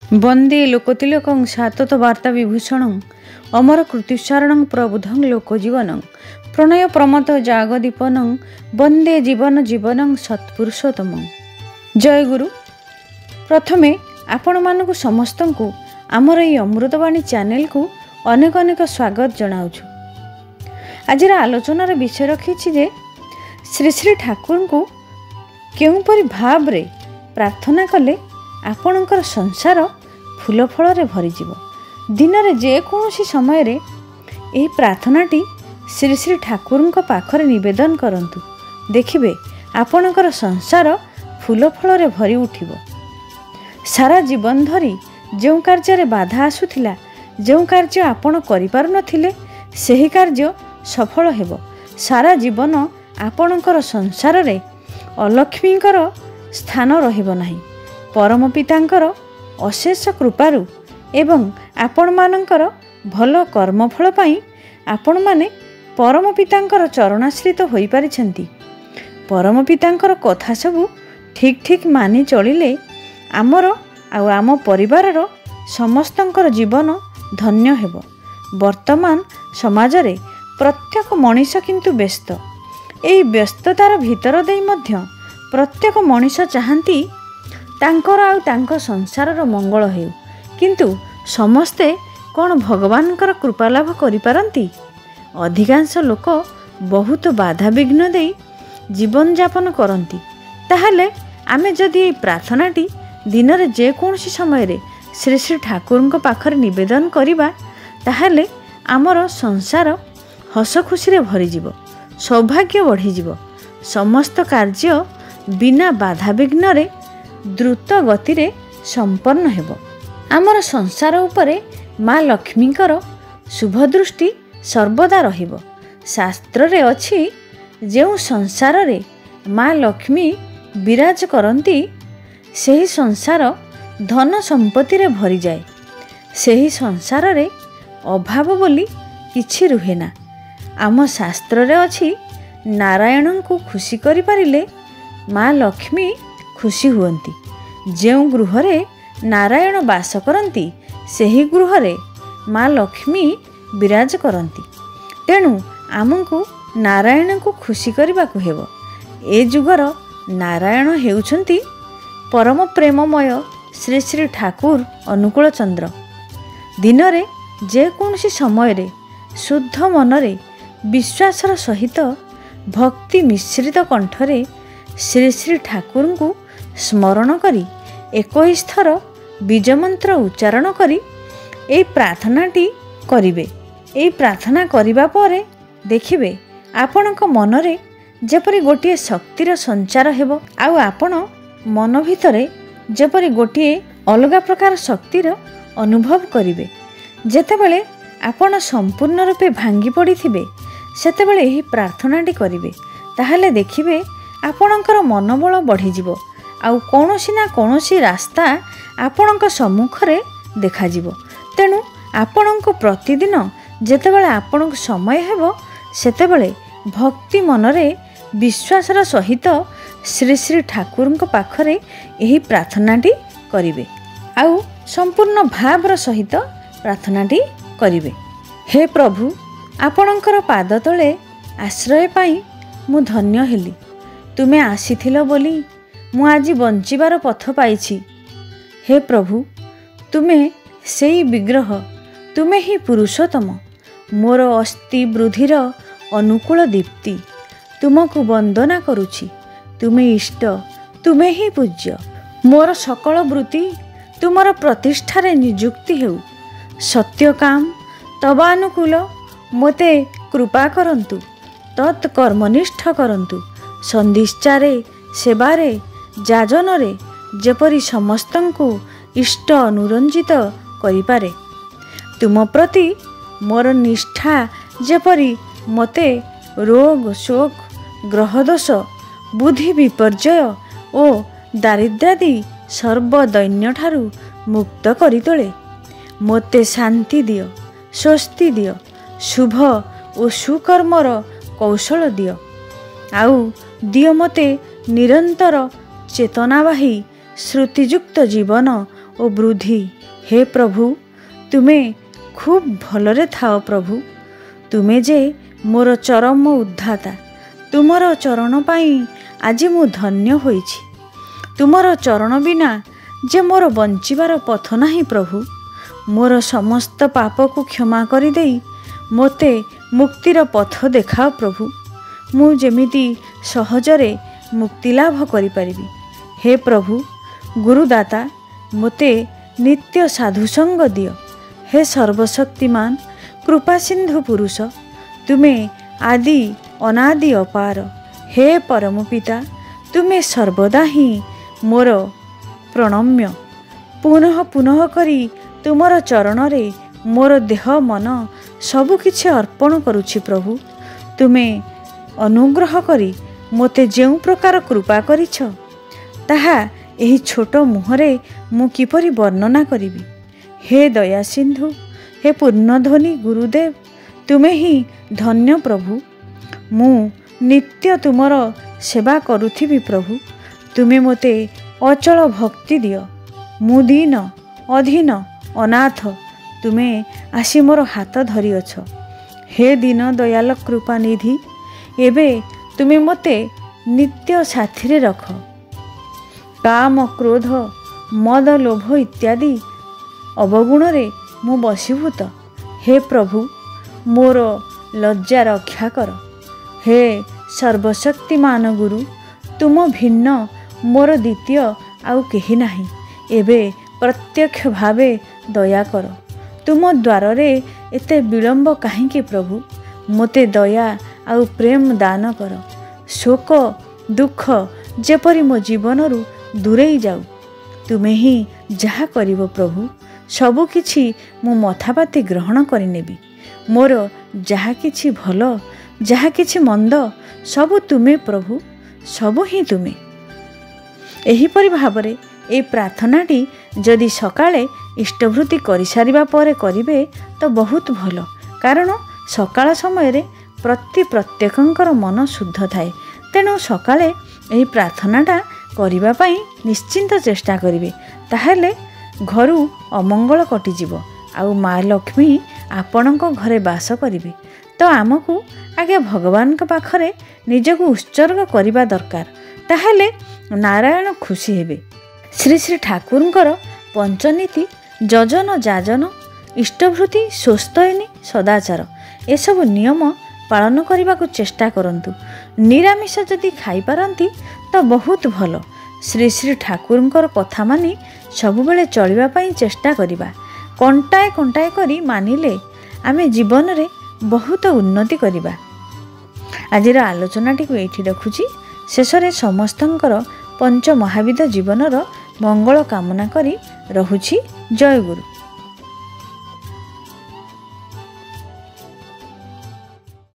ବନ୍ଦେ ଲୋକତିଲକଂ ସାତତ ବାର୍ତ୍ତା ବିଭୂଷଣଂ ଅମର କୃତିସାରଣଂ ପ୍ରବୁଧଂ ଲୋକଜୀବନଂ ପ୍ରଣୟ ପ୍ରମତ ଜାଗଦୀପନଂ ବନ୍ଦେ ଜୀବନ ଜୀବନଂ ସତ୍ପୁରୁଷୋତ୍ତମଂ। ଜୟଗୁରୁ। ପ୍ରଥମେ ଆପଣମାନଙ୍କୁ ସମସ୍ତଙ୍କୁ ଆମର ଏହି ଅମୃତବାଣୀ ଚ୍ୟାନେଲକୁ ଅନେକ ଅନେକ ସ୍ୱାଗତ ଜଣାଉଛୁ। ଆଜିର ଆଲୋଚନାର ବିଷୟ ରଖିଛି ଯେ ଶ୍ରୀ ଶ୍ରୀ ଠାକୁରଙ୍କୁ କେଉଁପରି ଭାବରେ ପ୍ରାର୍ଥନା କଲେ ଆପଣଙ୍କର ସଂସାର ଫୁଲ ଫଳରେ ଭରିଯିବ। ଦିନରେ ଯେକୌଣସି ସମୟରେ ଏହି ପ୍ରାର୍ଥନାଟି ଶ୍ରୀ ଶ୍ରୀ ଠାକୁରଙ୍କ ପାଖରେ ନିବେଦନ କରନ୍ତୁ, ଦେଖିବେ ଆପଣଙ୍କର ସଂସାର ଫୁଲ ଫଳରେ ଭରି ଉଠିବ। ସାରା ଜୀବନ ଧରି ଯେଉଁ କାର୍ଯ୍ୟରେ ବାଧା ଆସୁଥିଲା, ଯେଉଁ କାର୍ଯ୍ୟ ଆପଣ କରିପାରୁନଥିଲେ, ସେହି କାର୍ଯ୍ୟ ସଫଳ ହେବ। ସାରା ଜୀବନ ଆପଣଙ୍କର ସଂସାରରେ ଅଲକ୍ଷ୍ମୀଙ୍କର ସ୍ଥାନ ରହିବ ନାହିଁ। ପରମ ପିତାଙ୍କର ଅଶେଷ କୃପାରୁ ଏବଂ ଆପଣମାନଙ୍କର ଭଲ କର୍ମଫଳ ପାଇଁ ଆପଣମାନେ ପରମ ପିତାଙ୍କର ଚରଣାଶ୍ରିତ ହୋଇପାରିଛନ୍ତି। ପରମ ପିତାଙ୍କର କଥା ସବୁ ଠିକ୍ ଠିକ୍ ମାନି ଚଳିଲେ ଆମର ଆଉ ଆମ ପରିବାରର ସମସ୍ତଙ୍କର ଜୀବନ ଧନ୍ୟ ହେବ। ବର୍ତ୍ତମାନ ସମାଜରେ ପ୍ରତ୍ୟେକ ମଣିଷ କିନ୍ତୁ ବ୍ୟସ୍ତ। ଏହି ବ୍ୟସ୍ତତାର ଭିତର ଦେଇ ମଧ୍ୟ ପ୍ରତ୍ୟେକ ମଣିଷ ଚାହାନ୍ତି ତାଙ୍କର ଆଉ ତାଙ୍କ ସଂସାରର ମଙ୍ଗଳ ହେଉ। କିନ୍ତୁ ସମସ୍ତେ କ'ଣ ଭଗବାନଙ୍କର କୃପା ଲାଭ କରିପାରନ୍ତି? ଅଧିକାଂଶ ଲୋକ ବହୁତ ବାଧାବିଘ୍ନ ଦେଇ ଜୀବନଯାପନ କରନ୍ତି। ତାହେଲେ ଆମେ ଯଦି ଏହି ପ୍ରାର୍ଥନାଟି ଦିନରେ ଯେକୌଣସି ସମୟରେ ଶ୍ରୀ ଶ୍ରୀ ଠାକୁରଙ୍କ ପାଖରେ ନିବେଦନ କରିବା, ତାହେଲେ ଆମର ସଂସାର ହସ ଖୁସିରେ ଭରିଯିବ, ସୌଭାଗ୍ୟ ବଢ଼ିଯିବ, ସମସ୍ତ କାର୍ଯ୍ୟ ବିନା ବାଧାବିଘ୍ନରେ ଦ୍ରୁତ ଗତିରେ ସମ୍ପନ୍ନ ହେବ। ଆମର ସଂସାର ଉପରେ ମା ଲକ୍ଷ୍ମୀଙ୍କର ଶୁଭଦୃଷ୍ଟି ସର୍ବଦା ରହିବ। ଶାସ୍ତ୍ରରେ ଅଛି, ଯେଉଁ ସଂସାରରେ ମା ଲକ୍ଷ୍ମୀ ବିରାଜ କରନ୍ତି ସେହି ସଂସାର ଧନ ସମ୍ପତ୍ତିରେ ଭରିଯାଏ। ସେହି ସଂସାରରେ ଅଭାବ ବୋଲି କିଛି ରୁହେ ନା। ଆମ ଶାସ୍ତ୍ରରେ ଅଛି, ନାରାୟଣଙ୍କୁ ଖୁସି କରିପାରିଲେ ମା ଲକ୍ଷ୍ମୀ ଖୁସି ହୁଅନ୍ତି। ଯେଉଁ ଗୃହରେ ନାରାୟଣ ବାସ କରନ୍ତି ସେହି ଗୃହରେ ମା ଲକ୍ଷ୍ମୀ ବିରାଜ କରନ୍ତି। ତେଣୁ ଆମକୁ ନାରାୟଣଙ୍କୁ ଖୁସି କରିବାକୁ ହେବ। ଏ ଯୁଗର ନାରାୟଣ ହେଉଛନ୍ତି ପରମ ପ୍ରେମମୟ ଶ୍ରୀ ଶ୍ରୀ ଠାକୁର ଅନୁକୂଳ ଚନ୍ଦ୍ର। ଦିନରେ ଯେକୌଣସି ସମୟରେ ଶୁଦ୍ଧ ମନରେ ବିଶ୍ୱାସର ସହିତ ଭକ୍ତି ମିଶ୍ରିତ କଣ୍ଠରେ ଶ୍ରୀ ଶ୍ରୀ ଠାକୁରଙ୍କୁ ସ୍ମରଣ କରି 21 ଥର ବୀଜମନ୍ତ୍ର ଉଚ୍ଚାରଣ କରି ଏହି ପ୍ରାର୍ଥନାଟି କରିବେ। ଏହି ପ୍ରାର୍ଥନା କରିବା ପରେ ଦେଖିବେ ଆପଣଙ୍କ ମନରେ ଯେପରି ଗୋଟିଏ ଶକ୍ତିର ସଞ୍ଚାର ହେବ, ଆଉ ଆପଣ ମନ ଭିତରେ ଯେପରି ଗୋଟିଏ ଅଲଗା ପ୍ରକାର ଶକ୍ତିର ଅନୁଭବ କରିବେ। ଯେତେବେଳେ ଆପଣ ସମ୍ପୂର୍ଣ୍ଣ ରୂପେ ଭାଙ୍ଗି ପଡ଼ିଥିବେ ସେତେବେଳେ ଏହି ପ୍ରାର୍ଥନାଟି କରିବେ, ତାହେଲେ ଦେଖିବେ ଆପଣଙ୍କର ମନୋବଳ ବଢ଼ିଯିବ, ଆଉ କୌଣସି ନା କୌଣସି ରାସ୍ତା ଆପଣଙ୍କ ସମ୍ମୁଖରେ ଦେଖାଯିବ। ତେଣୁ ଆପଣଙ୍କୁ ପ୍ରତିଦିନ ଯେତେବେଳେ ଆପଣଙ୍କୁ ସମୟ ହେବ ସେତେବେଳେ ଭକ୍ତି ମନରେ ବିଶ୍ୱାସର ସହିତ ଶ୍ରୀ ଶ୍ରୀ ଠାକୁରଙ୍କ ପାଖରେ ଏହି ପ୍ରାର୍ଥନାଟି କରିବେ, ଆଉ ସମ୍ପୂର୍ଣ୍ଣ ଭାବର ସହିତ ପ୍ରାର୍ଥନାଟି କରିବେ। ହେ ପ୍ରଭୁ, ଆପଣଙ୍କର ପାଦ ତଳେ ଆଶ୍ରୟ ପାଇଁ ମୁଁ ଧନ୍ୟ ହେଲି। ତୁମେ ଆସିଥିଲ ବୋଲି ମୁଁ ଆଜି ବଞ୍ଚିବାର ପଥ ପାଇଛି। ହେ ପ୍ରଭୁ, ତୁମେ ସେଇ ବିଗ୍ରହ, ତୁମେ ହିଁ ପୁରୁଷୋତ୍ତମ, ମୋର ଅସ୍ଥି ବୃଦ୍ଧିର ଅନୁକୂଳ ଦୀପ୍ତି। ତୁମକୁ ବନ୍ଦନା କରୁଛି। ତୁମେ ଇଷ୍ଟ, ତୁମେ ହିଁ ପୂଜ୍ୟ। ମୋର ସକଳ ବୃତ୍ତି ତୁମର ପ୍ରତିଷ୍ଠାରେ ନିଯୁକ୍ତି ହେଉ। ସତ୍ୟକାମ ତବାନୁକୂଳ ମୋତେ କୃପା କରନ୍ତୁ, ତତ୍ କର୍ମନିଷ୍ଠ କରନ୍ତୁ। ସନ୍ଦିଶ୍ଚାରେ, ସେବାରେ, ଯାଜନରେ ଯେପରି ସମସ୍ତଙ୍କୁ ଇଷ୍ଟ ଅନୁରଞ୍ଜିତ କରିପାରେ। ତୁମ ପ୍ରତି ମୋର ନିଷ୍ଠା ଯେପରି ମୋତେ ରୋଗ, ଶୋକ, ଗ୍ରହଦୋଷ, ବୁଦ୍ଧି ବିପର୍ଯ୍ୟୟ ଓ ଦାରିଦ୍ର୍ୟାଦି ସର୍ବଦୈନ୍ୟଠାରୁ ମୁକ୍ତ କରିତୋଳେ। ମୋତେ ଶାନ୍ତି ଦିଅ, ସ୍ୱସ୍ତି ଦିଅ, ଶୁଭ ଓ ସୁକର୍ମର କୌଶଳ ଦିଅ, ଆଉ ଦିଅ ମୋତେ ନିରନ୍ତର ଚେତନାବାହୀ ଶ୍ରୁତିଯୁକ୍ତ ଜୀବନ ଓ ବୃଦ୍ଧି। ହେ ପ୍ରଭୁ, ତୁମେ ଖୁବ୍ ଭଲରେ ଥାଅ ପ୍ରଭୁ। ତୁମେ ଯେ ମୋର ଚରମ ଉଦ୍ଧାତା। ତୁମର ଚରଣ ପାଇଁ ଆଜି ମୁଁ ଧନ୍ୟ ହୋଇଛି। ତୁମର ଚରଣ ବିନା ଯେ ମୋର ବଞ୍ଚିବାର ପଥ ନାହିଁ ପ୍ରଭୁ। ମୋର ସମସ୍ତ ପାପକୁ କ୍ଷମା କରିଦେଇ ମୋତେ ମୁକ୍ତିର ପଥ ଦେଖାଅ ପ୍ରଭୁ। ମୁଁ ଯେମିତି ସହଜରେ ମୁକ୍ତିଲାଭ କରିପାରିବି। ହେ ପ୍ରଭୁ ଗୁରୁଦାତା, ମୋତେ ନିତ୍ୟ ସାଧୁସଙ୍ଗ ଦିଅ। ହେ ସର୍ବଶକ୍ତିମାନ କୃପାସିନ୍ଧୁ ପୁରୁଷ, ତୁମେ ଆଦି ଅନାଦି ଅପାର। ହେ ପରମ ପିତା, ତୁମେ ସର୍ବଦା ହିଁ ମୋର ପ୍ରଣମ୍ୟ। ପୁନଃ ପୁନଃ କରି ତୁମର ଚରଣରେ ମୋର ଦେହ ମନ ସବୁକିଛି ଅର୍ପଣ କରୁଛି ପ୍ରଭୁ। ତୁମେ ଅନୁଗ୍ରହ କରି ମୋତେ ଯେଉଁ ପ୍ରକାର କୃପା କରିଛ, ତାହା ଏହି ଛୋଟ ମୁହଁରେ ମୁଁ କିପରି ବର୍ଣ୍ଣନା କରିବି? ହେ ଦୟା ସିନ୍ଧୁ, ହେ ପୂର୍ଣ୍ଣଧ୍ୱନି ଗୁରୁଦେବ, ତୁମେ ହିଁ ଧନ୍ୟ ପ୍ରଭୁ। ମୁଁ ନିତ୍ୟ ତୁମର ସେବା କରୁଥିବି ପ୍ରଭୁ। ତୁମେ ମୋତେ ଅଚଳ ଭକ୍ତି ଦିଅ। ମୁଁ ଦୀନ, ଅଧୀନ, ଅନାଥ, ତୁମେ ଆସି ମୋର ହାତ ଧରିଅଛ। ହେ ଦୀନ ଦୟାଲ କୃପାନିଧି, ଏବେ ତୁମେ ମୋତେ ନିତ୍ୟ ସାଥିରେ ରଖ। କାମ, କ୍ରୋଧ, ମଦ, ଲୋଭ ଇତ୍ୟାଦି ଅବଗୁଣରେ ମୁଁ ବଶୀଭୂତ। ହେ ପ୍ରଭୁ, ମୋର ଲଜ୍ଜା ରକ୍ଷା କର। ହେ ସର୍ବଶକ୍ତିମାନ ଗୁରୁ, ତୁମ ଭିନ୍ନ ମୋର ଦ୍ୱିତୀୟ ଆଉ କେହି ନାହିଁ। ଏବେ ପ୍ରତ୍ୟକ୍ଷ ଭାବେ ଦୟା କର। ତୁମ ଦ୍ୱାରରେ ଏତେ ବିଳମ୍ବ କାହିଁକି ପ୍ରଭୁ? ମୋତେ ଦୟା ଆଉ ପ୍ରେମ ଦାନ କର। ଶୋକ ଦୁଃଖ ଯେପରି ମୋ ଜୀବନରୁ ଦୂରେଇ ଯାଉ। ତୁମେ ହିଁ ଯାହା କରିବ ପ୍ରଭୁ, ସବୁକିଛି ମୁଁ ମଥାପାତି ଗ୍ରହଣ କରିନେବି। ମୋର ଯାହା କିଛି ଭଲ, ଯାହା କିଛି ମନ୍ଦ, ସବୁ ତୁମେ ପ୍ରଭୁ, ସବୁ ହିଁ ତୁମେ। ଏହିପରି ଭାବରେ ଏହି ପ୍ରାର୍ଥନାଟି ଯଦି ସକାଳେ ଇଷ୍ଟବୃତ୍ତି କରିସାରିବା ପରେ କରିବେ ତ ବହୁତ ଭଲ, କାରଣ ସକାଳ ସମୟରେ ପ୍ରତି ପ୍ରତ୍ୟେକଙ୍କର ମନ ଶୁଦ୍ଧ ଥାଏ। ତେଣୁ ସକାଳେ ଏହି ପ୍ରାର୍ଥନାଟା କରିବା ପାଇଁ ନିଶ୍ଚିନ୍ତ ଚେଷ୍ଟା କରିବେ, ତାହେଲେ ଘରୁ ଅମଙ୍ଗଳ କଟିଯିବ ଆଉ ମା ଲକ୍ଷ୍ମୀ ଆପଣଙ୍କ ଘରେ ବାସ କରିବେ। ତ ଆମକୁ ଆଗେ ଭଗବାନଙ୍କ ପାଖରେ ନିଜକୁ ଉତ୍ସର୍ଗ କରିବା ଦରକାର, ତାହେଲେ ନାରାୟଣ ଖୁସି ହେବେ। ଶ୍ରୀ ଶ୍ରୀ ଠାକୁରଙ୍କର ପଞ୍ଚନୀତି, ଯଜନ, ଯାଜନ, ଇଷ୍ଟଭୃତି, ସ୍ୱସ୍ତୟନୀ, ସଦାଚାର, ଏସବୁ ନିୟମ ପାଳନ କରିବାକୁ ଚେଷ୍ଟା କରନ୍ତୁ। ନିରାମିଷ ଯଦି ଖାଇପାରନ୍ତି ତ ବହୁତ ଭଲ। ଶ୍ରୀ ଶ୍ରୀ ଠାକୁରଙ୍କର କଥା ମାନି ସବୁବେଳେ ଚଳିବା ପାଇଁ ଚେଷ୍ଟା କରିବା। କଣ୍ଟାଏ କଣ୍ଟାଏ କରି ମାନିଲେ ଆମେ ଜୀବନରେ ବହୁତ ଉନ୍ନତି କରିବା। ଆଜିର ଆଲୋଚନାଟିକୁ ଏଇଠି ରଖୁଛି। ଶେଷରେ ସମସ୍ତଙ୍କର ପଞ୍ଚ ମହାବିଦ ଜୀବନର ମଙ୍ଗଳ କାମନା କରି ରହୁଛି। ଜୟ ଗୁରୁ।